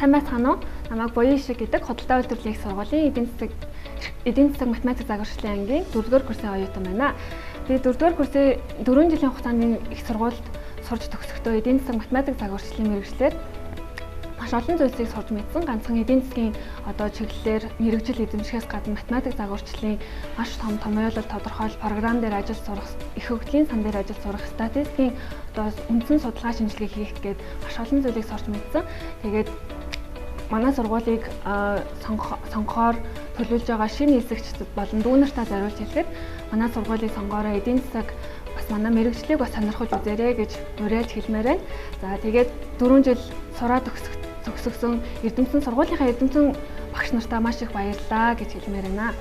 Сайн байцгаана уу? Намайг Буян Ишиг гэдэг Худалдаа үйлдвэрлэлийн их сургуулийн эдийн засаг математик загварчлалын ангийн 4-р курсын оюутан байна. Би 4-р курсын 4 жилийн хугацаанд энэ их сургуульд сурч төгсөхдөө эдийн засаг математик загварчлалын мэргэжлээр маш олон зүйлсийг сурч мэдсэн. Ганцхан эдийн засгийн одоо чиглэлээр мэргэжил эзэмшихээс гадна математик загварчлалын маш том томьёолол тодорхойл програм дээр ажил сурах, их хөгжлийн сан дээр ажил сурах, статистикийн одоо үндсэн судалгаа шинжилгээ хийх гээд маш олон зүйлийг сурч мэдсэн. Тэгээд манай сургуулийг сонгохоор төлөвлөж байгаа шинэ хэсэгчдэд болон дүү нартаа зориулж хэлэхэд манай сургуулийг сонгоороо, эдийн засаг бас манай мэргэжлийг бас сонирхож үзээрэй гэж уриалж хэлмээр байна. За, тэгээд 4 жил сураад төгсөсөн эрдэмтэн сургуулийнхаа эрдэмтэн багш нартаа маш их баярлалаа гэж хэлмээр байна.